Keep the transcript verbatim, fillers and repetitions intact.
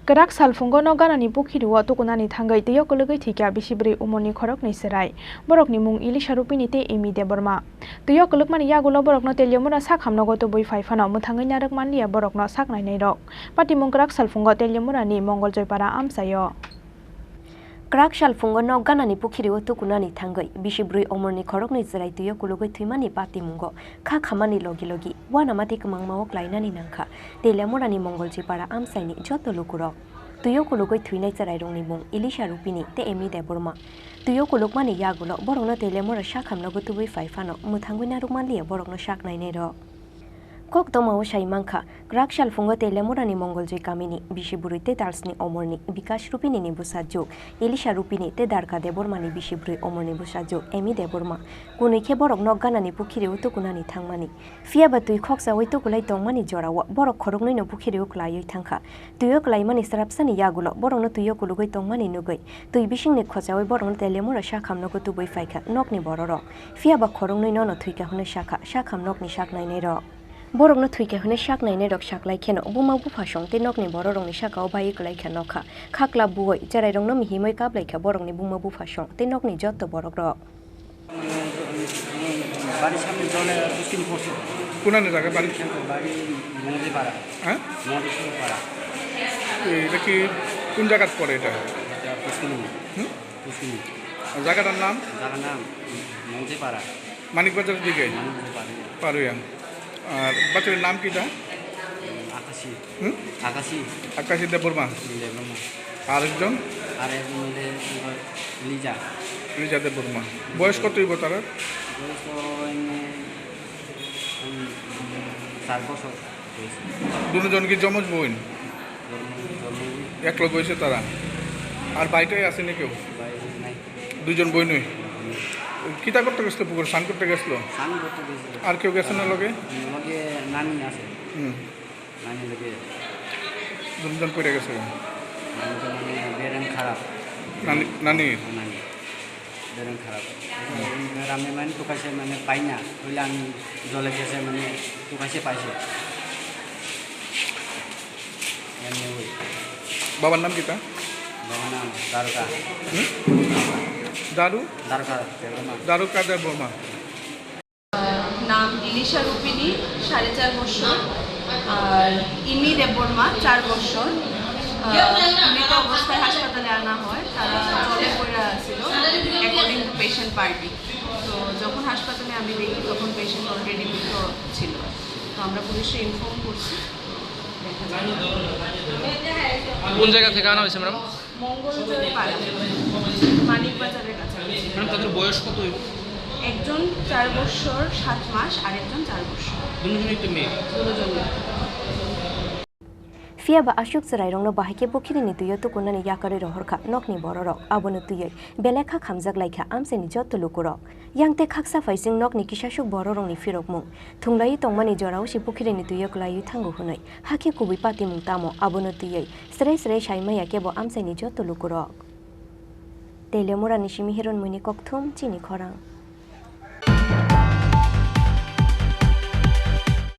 Kwrak salphungo nok ganani pukhiri-o tukunani thangwi twi-o kwlwgwi thwikha bisi bwrwi umorni khoroknwi chwrai. Borokni mung Elisha Rupini tei Emi Debbarma. Twi-o kwlwkmani yagulo borokno Teliamura sakhamnogo tubui phai phano mwthangwi narwk manliya borokno sak nainairok. Patimung kwrak salphungo Teliamurani Mongoljoypara amchaio. Kwrak salphungo nok ganani pukhiri-o tukunani thangwi bisi bwrwi umorni khoroknwi chwrai twi-o kwlwgwi thwimani patimungo kha khamani logi logi uanama tei kwmangma-o klainani nangkha Teliamurani Mongoljoypara amchaini joto lukurok. Twi-o kwlwgwi thwinai chwrairokni mung Elisha Rupini tei Emi Debbarma. Twi-o kwlwkmani yagulo borokno Teliamura sakhamnogo tubui phai phano mwthangwi narwk manliya borokno sak nainairok. Kok tongmao sai mankha, kwrak salphungo Teliamurani Mongoljoy kamini bisi bwrwi tei talsni omorni Bikash Rupinini bwsajwk Elisha Rupini tei Darka Debbarmani bisi bwrwi omorni bwsajwk Emi Debbarma. Kunui khe borok nok ganani pukhiri-o tukunani thangmani. Phiya ba twi khoksaui tukulai tongmani jorao borok khoroknwino pukhiri-o klaiwi thangkha. Twi-o klaimani swrapsani yagulo borokno twi-o kulugwi tongmani nugwi twi bisingni khochaui borokno Teliamura sakhamnogo tubui phaikha nokni bororok. Phiya ba khoroknwi nono thwikha hwnwi sakha sakham nokni sak nainairok. Borokno thwikha hwnwi sak nainairok saklai kheno buma buphasong tei nokni bororokni sakao baiwi kwlaikha nokha. Khakla buoi chwrairokno mihimwi kaplaikha borokni buma buphasong tei nokni joto borokrok. বাড়ির সামনে জলে পুষ্কিনি পড়ছে। কোন জায়গা বাড়ি? বাড়ি মন্দিরপাড়া। হ্যাঁ? মন্দিরপাড়া। এই, এটা কি কোন জায়গাত পড়ে এটা? এটা পুষ্কিনি। হুম? পুষ্কিনি। আর জায়গাটার নাম? জায়গার নাম মন্দিরপাড়া। মানিকবাজারের দিকে? মানিকবাজার পাড়া। পারুয়া। আর বাচ্চাটার নাম কিটা? আকাশি। হুম? আকাশি। আকাশি দেববর্মা। দেববর্মা। আরেকজন? আর একজন হইলে কি হয়? লিজা। লিজা দেববর্মা। বয়স কত হইব তার? বয়স তো এমনি, উম, চার বছর হয়েছে। দুজন কি যমজ বোন? জন্ম, জন্ম। এক লগে হয়েছে তারা? আর বাইরে আছে না কেউ? বাইরে নাই। দুইজন বইনই? হুম। কিতা করতে গেছিল পুকুরে? স্নান করতে গেছিল? স্নান করতে গেছিল। আর কেউ গেছে না লগে? লগে নানি আছে। হুম। নানি লগে। দুজন পড়ে গেছে। নানি তো মানে বেরেন খারাপ। নানি, নানির? নানি। বেরেন খারাপ। হুম। আমি মানে তো কাছে মানে পাই না। হইলে আমি জলে গেছে মানে তো কাছে পাইছে। এমনি ওই। বাবার নাম কিতা? বাবার নাম দারোগা। হুম? দারু? দারোগা দেববর্মা। দারোগা দেববর্মা। নাম ইলিশা রূপিণী, সাড়ে চার বছর, আর ইমি দেববর্মা, চার বছর। আহ, মৃত অবস্থায় হাসপাতালে আনা হয়, তারা জলে পড়ে আছিল, according to patient party। তো যখন হাসপাতালে আমি দেখি, তখন পেশেন্ট অলরেডি মৃত ছিল। তো আমরা পুলিশে ইনফর্ম করছি। কোন জায়গা থেকে আনা হয়েছে, ম্যাডাম? মঙ্গলজয় পাড়া, মানিক বাজারের কাছাকাছি। ম্যাডাম, তাদের বয়স কত হইব? একজন চার বছর সাত মাস আর একজন চার বছর। দুজনই তো মেয়ে। দুজনই। Phiya ba aswk chwrairokno bahai khe pukhirini twi-o tukunani yakarwi rohorkha nokni bororok, abono twiwi belai kha khamjak laikha amchaini joto lukurok. Yang tei khaksa phaising nokni kisaswk bororokni phirokmung thunglaiwi tongmani jorao se pukhirini twi-o kwlaiwi thango hwnwi. Hakhe kubui patimung tamo abono twiwi srei srei sai maya kebo amchaini joto lukurok. Teliamurani simi Heron Muini kokthum chini khorang.